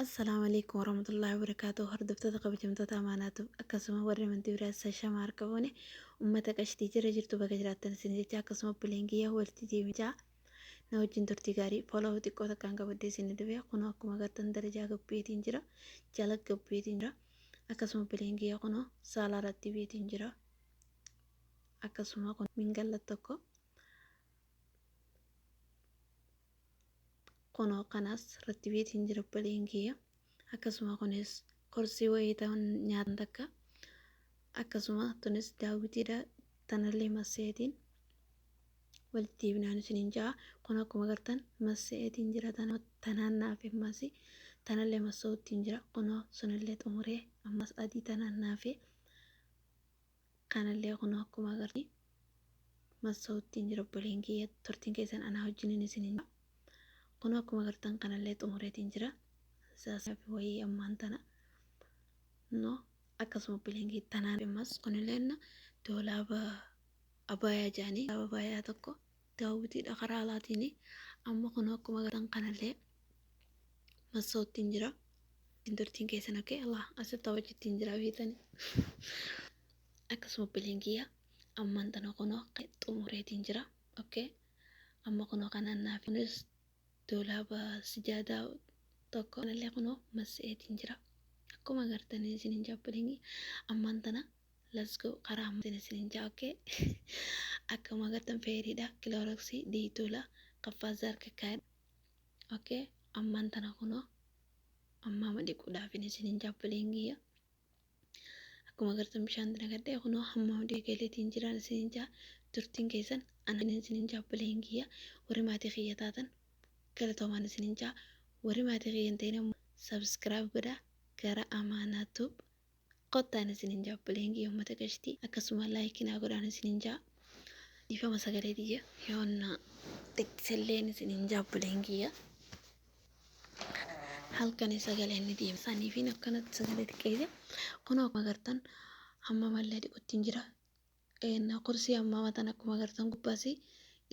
Assalaamu alaikum warahmatullahi wabarakatuh. Hordoftoota kabajamtoota amaanaatu akkasuma warri amantii biraas shama harka fuune uummata qashtii jira jirtu bakka jiraattan isin jecha akkasuma obboleen kiyya walitti deemichaa na wajjin turtii gaarii follow xiqqoo takkaan qabadhee isin dhufe. Kunoo akkuma agartan darajaa gabbeetiin jira, jala gabbeetiin jira. Akkasuma obboleen kiyya kunoo saalaa irratti beetiin jira. Akkasuma kun mingalla tokko kunoo kanas irratti beetiin jira obboleen kiyya. Akkasuma kunis korsii wayii ta'an nyaatan takka. Akkasuma tunis daawwitiidha, tanallee maseetiin walitti deebinaan isiniin ja'a. Kun akkuma agartan maseetiin jira, tanaan naaf ammas tanallee masa'uuttiin jira. Kunoo sunillee xumuree ammas adii tanaan naafe kanallee kunoo akkuma agartan masa'uuttiin jira obboleen kiyya. Turtiin keessan anaa wajjiniin isiniin ja'a. Kunoo akkuma agartan kanallee xumureetiin jira. Saasaaf wayii ammaan tana no akkasuma obboleen kiyya tanaan ammas kunillee doolaaba abaayaa jedhanii abaayaa tokko daawwitiidha karaa alaatiin. Amma kunoo akkuma agartan kanallee masa'uuttiin jira. Turtiin keessan okee Allah asitti hojjettiin jira beetani. Akkasuma obboleen kiyya ammaan tana kunoo xumureetiin jira. Okee amma kunoo kanaan naaf kunis doolaaba sijaadaa tokko kanallee kunoo masa'eetiin jira. Akkuma agartanii isiniin jaa obboleen kiyya ammaan tana let's go karaa ammatiin isiniin jaa. Okee akkuma agartan feeriidha, kilooroksii, diitola, qaffaaza harka kaa'edha. Okee ammaan tana kunoo ammaama dhiquudhaaf isiniin jaa obboleen kiyya. Akkuma agartan bishaan nagadhee kunoo hamma dhiqeeleetiin jiran isiniin jaa. Turtiin keessan ana isiniin jaa obboleen kiyya. Warri maatii kiyya taatan galatoomaan isiniin jaa. Warri maatii kiyya hin ta'in immoo subscribe godhaa gara Amaanaa Tube qottaan isiniin jaa obboleen kiyya uummata qashtii. Akkasuma like naa godhaan isiniin jaa. Dhiifama sagalee tiyya yoonna xiqqiselleen isiniin jaa obboleen kiyya. Halkan sagaleen ni deema. Sanii fi akkanatti sagalee xiqqeesse. Kunoo akkuma agartan hamma mallee dhiquttiin jira. Kursii ammaa matan akkuma agartan gubbaas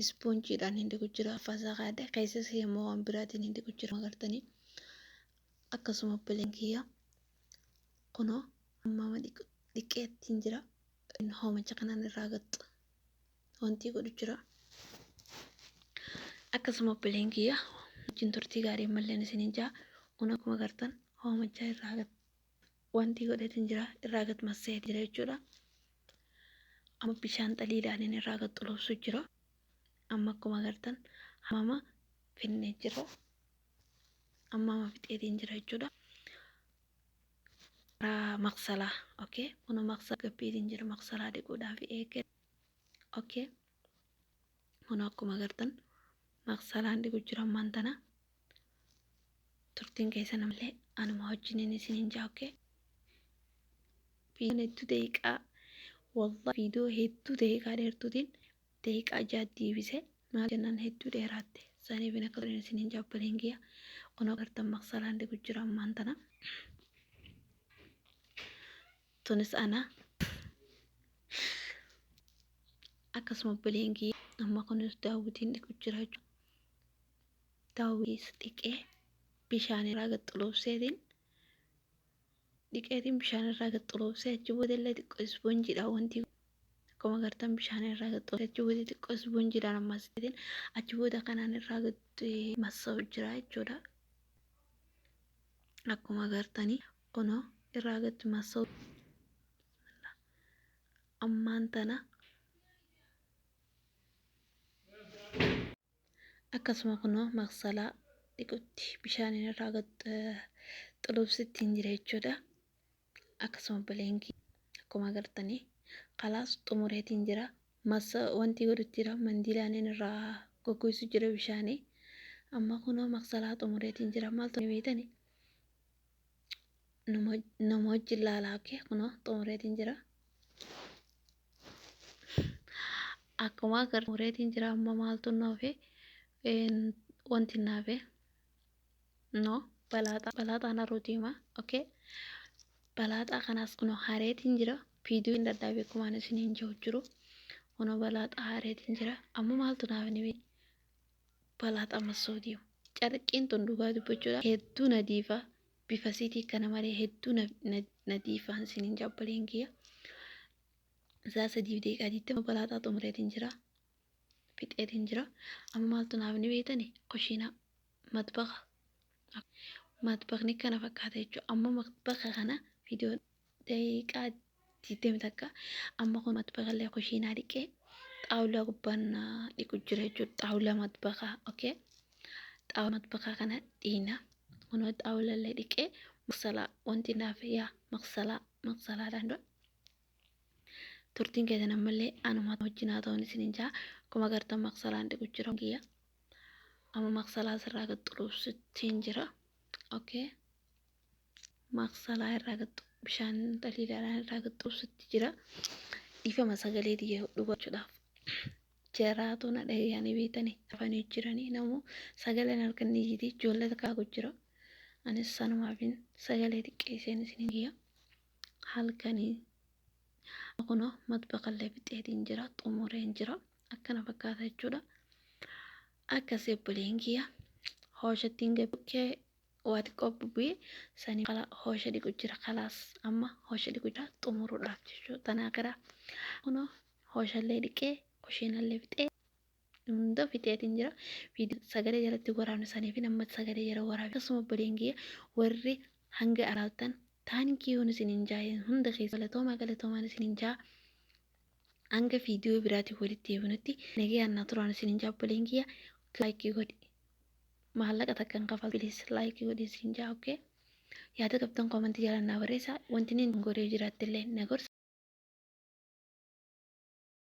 ispoonjiidhaan hin dhiqu jira. Afaasaa kaadhe keessas immoo waan biraatiin hin dhiqu jira agartanii. Akkasuma obboleen kiyya kunoo hamma dhiqeettiin jira. Hoomacha kanaan irraa gaxxa wanti godhu jira. Akkasuma obboleen kiyya wajjin turtii gaarii malleen isiniin jaa. Kun akkuma agartan hoomacha irraa gad wanti godheetiin jira, irraa gad massee jira jechuudha. Amma bishaan xaliidhaan inni irraa gad xulobsu jira. Amma akkuma agartan hamama finnee jira. Amma amma fixeetiin jira jechuudha. Karaa maqsalaa okee kun maqsalaa gabbiitiin jira, maqsalaa dhiquudhaaf eegale. Okee kun akkuma agartan maqsalaan dhiqu jira ammaan tana. Turtiin keessan ammallee anuma wajjiniin isiniin jaa. Okee viidiyoon hedduu daqiiqaa, wallahi viidiyoo hedduu daqiiqaa dheertuutiin daqiiqaa 6 deebise. Maal jennaan hedduu dheeraatte saniif akka isiniin jaa obboleen kiyya. Kun agartan maqsalaan dhiqu jira ammaan tana. Tunis ana. Akkasuma obboleen kiyya amma kunis daawwitiin dhiqu jira jechuudha. Daawwitis dhiqee bishaan irraa gad xulobseetiin dhiqeetiin bishaan irraa gad xulobsee achi booda illee xiqqoo ispoonjiidhaan wanti akkuma agartan bishaan irraa gad xulobsee achi booda xiqqoo ispoonjiidhaan ammas achi booda kanaan irraa gad massa'u jira jechuudha. Akkuma agartanii kunoo irraa gad massa'u ammaan tana. Akkasuma kunoo maqsalaa dhiqutti bishaan irraa gad xulobsittiin jira jechuudha. Akkasuma obboleen akkuma agartanii kalaas xumureetiin jira. Massa wanti godhutti jira, mandiilaan irraa goggoisu jira bishaanii. Amma kunoo maqsalaa xumureetiin jira. Maaltu beetani nama wajjin laalaa. Okee kunoo xumureetiin jira. Akkuma agartan xumureetiin jira. Amma maaltu naafe wanti naafe no balaaxaa, balaaxaan haruu diimaa. Okee balaaxaa kanaas kunoo hareetiin jira. Viidiyoo hin dadhaabee akkumaan isiniin jiru jiru. Kunoo balaaxaa hareetiin jira. Amma maaltu naaf ni balaaxaa massoo deemu. Carqiin tun dhugaa dubbachuudha hedduu nadiifa. Bifa siitii kana malee hedduu nadiifaan isiniin jabbaleen kiyya. Isaa 3:20 balaaxaa xumureetiin jira. Fixeetiin jira. Amma maaltu naaf ni beektani? Kushiinaa matbaqa. Matbaqni kana fakkaata jechuudha. Amma matbaqa kana viidiyoo daqiiqaa 21 amma kun matbaqa illee kushiinaa dhiqee xaawulaa gubbaan dhiqu jira jechuudha. Xaawulaa matbaqaa, okay. Xaawulaa matbaqaa kana dhiina. Kunoo xaawulaa illee dhiqee maqsalaa wanti naaf yaa maqsalaa maqsalaadhaan dura. Turtiin keessan ammallee anuma wajjin haa ta'uun isiniin jaa. Akkuma agartan maqsalaan dhiqu jira kiyya. Amma maqsalaa sirraa gad xuruubsittiin jira. Okay. Maqsalaa irraa gad bishaan daliilaadhaan irraa gad xuruubsitti jira. Dhiifama sagalee tiyya dhugachuudhaaf. Jaraatu na dhagayanii beektanii hafanii jiranii namuu sagaleen halkan ni iyyiti ijoollee kaaku jira. Anis sanumaafin sagalee xiqqeesseen isiniin kiyya. Halkanii kunoo matbaqallee fixeetiin jira, xumureen jira. Akkana fakkaata jechuudha. Akkasii obboleen kiyya hooshattiin gabukkee waa xiqqoo bubu'ee sanii hoosha dhiqu jira. Kalaas amma hoosha dhiqu jira xumuruudhaaf jechuudha. Tanaa gara kunoo hooshallee dhiqee kushiinallee fixee hunda fixeetiin jira. Sagalee jalatti waraabne sanii fi nama sagalee jala waraabe. Akkasuma obboleen kiyya warri hanga araaltan taankiyuun isiniin jaa, hunda keessa galatoomaa galatoomaan isiniin jaa. Hanga viidiyoo biraatiin walitti deebinutti nagayaan naa turaan isiniin jaa obboleen kiyya. Like godhi. Maallaqa takka hin kafaltu, please like godhi isiniin jaa, okay. Yaada qabdan comment jalaan naa barreessaa. Wanti inni godhee jiraattillee na gorsa.